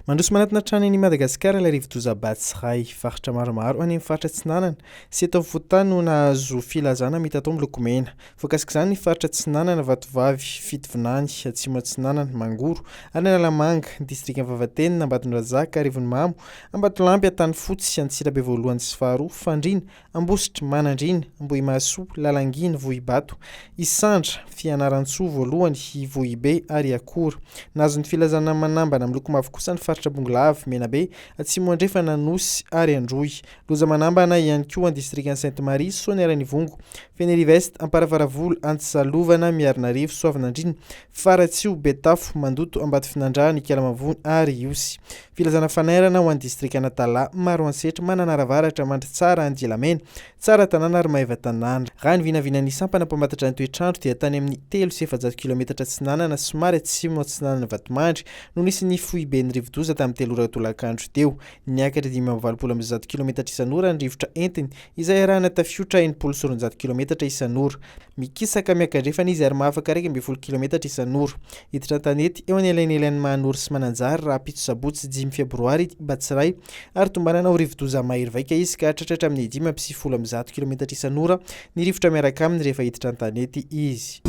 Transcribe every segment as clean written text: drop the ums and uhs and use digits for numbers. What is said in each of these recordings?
Mandroso manatona hatrany an'i Madagasikara ilay rivodoza Batsirai. Faritra maromaro any amin'ny faritra Atsinanana sy eto afovoan-tany no nahazo filazana mitatao miloko mena. Voakasik'izany ny faritra Atsinanana, Vatovavy, Fitovinany, Atsimo Atsinanana, Mangoro ary Analamanga, ny distrikan'i Vavatenina, Ambatondrazaka, Arivonimamo, Ambatolampy, Antanifotsy, Antsirabe voalohany sy faharoa, Fandriana, Ambositra, Manandriana, Ambohimahasoa, Lalangina, Vohibato, Isandra, Fianarantsoa voalohany, Ivohibe ary Iakora. Nahazo ny filazana manambana miloko mavo kosa ny faritra Bongolava, Menabe, Atsimo Andrefana, Anosy ary Androy. Loza manambana ihany koa ny distrikan'i Sainte Marie, Soanierana-Ivongo, Fenerive-Est, Amparafaravola, Antsizalovana, Miarinarivo, Soavinandriana, Faratsiho, Betafo, Mandoto, Ambatofinandrahana, Ikalamavony ary Ihosy. Filazana fanairana ho an'ny distrikan'Antalaha, Maroantsetra, Mananara Avaratra, Mandritsara, Andilamena, Tsaratanàna ary Maevatanàna. Raha ny vinavinan'ny sampana mpamantatra ny toetr'andro dia tany amin'ny 403 kilometatra atsinanana somary atsimo atsinanan'i Vatomandry no nisy ny foiben'ny rivodoza tamin'ny 3 ora tolakandro teo. Niakatra 185 kilometatra isan'ora ny rivotra entiny izay arahana tafiotra 260 kilometatra isan'ora. Mikisaka miakandrefana izy ary mahafaka 11 kilometatra isan'ora. Hiditra an-tanety eo anelanelan'i Mahanoro sy Mananjary rahampitso sabotsy dimy febroary i Batsirai ary tombanana ho rivodoza mahery vaika izy ka hahatratra hatramin'ny 195 kilometatra isan'ora ny rivotra miaraka aminy rehefa hiditra an-tanety izy.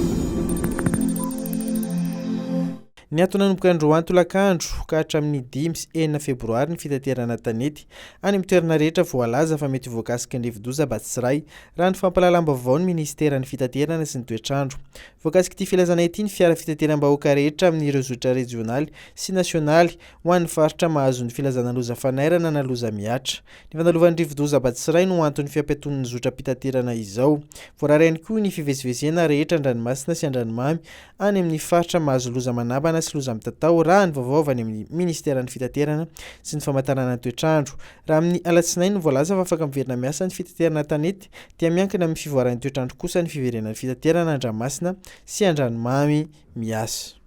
Niato nanomboka androany tolakandro ka hatramin'ny dimy sy enina febroary ny fitaterana an-tanety any amin'ny toerana rehetra voalaza fa mety ho voakasiky ny rivodoza Batsirai, raha ny fampahalalam-baovaon'ny minisiteran'ny Fitaterana sy ny toetr'andro. Voakasik'ity filazana ity ny fiara fitateram-bahoaka rehetra amin'ireo zotra rejionaly sy nasionaly ho an'ny faritra mahazo ny filazana loza fanairana na loza mihatra. Ny fandalovan'ny rivodoza Batsirai no anton'ny fiampiatoan'ny zotram-pitaterana izao. Voarara ihany koa ny fivezivezena rehetra an-dranomasina sy an-dranomamy any amin'ny faritra mahazo loza manabana sy loza mitatao, raha ny vaovao avy any amin'ny minisiteran'ny Fitaterana sy ny famantarana ny toetr'andro. Raha amin'ny alatsinainy no voalaza fa afaka miverina miasa ny fitaterana an-tanety dia miankina amin'ny fivoaran'ny toetr'andro kosa ny fiverenan'ny fitaterana an-dranomasina sy an-dranomamy miasa.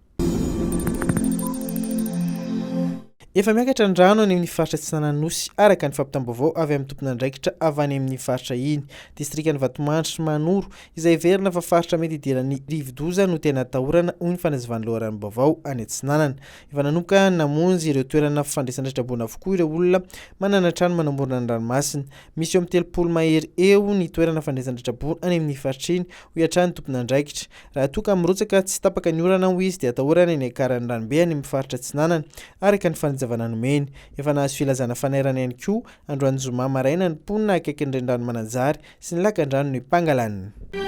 Efa miakatra ny rano any amin'ny faritra atsinanan'ny Nosy, araka ny fampitam-baovao avy amin'ny tompon'andraikitra avy any amin'ny faritra iny. Distrikan'i Vatomandry sy Mahanoro, izay heverina fa faritra mety hidiran'ny rivodoza no tena atahorana, hoy ny fanazavan'ny loharanom-baovao any atsinanana. Efa nanomboka namonjy ireo toerana fandraisana traboina avokoa ireo olona manana trano manamorona ny ranomasina. Misy eo amin'ny 30 mahery eo ny toerana fandraisana traboina any amin'ny faritra iny, hoy hatrany ny tompon'andraikitra. Raha toa ka mirotsaka tsy tapaka ny orana hoy izy dia atahorana ny hiakaran'ny ranobe any amin'ny faritra atsinanana, araka ny fanazavana nomeny. Efa nahazo filazana fanairana ihany koa androany zoma maraina ny mponina akaikin'ny renirano Mananjary sy ny lakandranon'i Pangalane.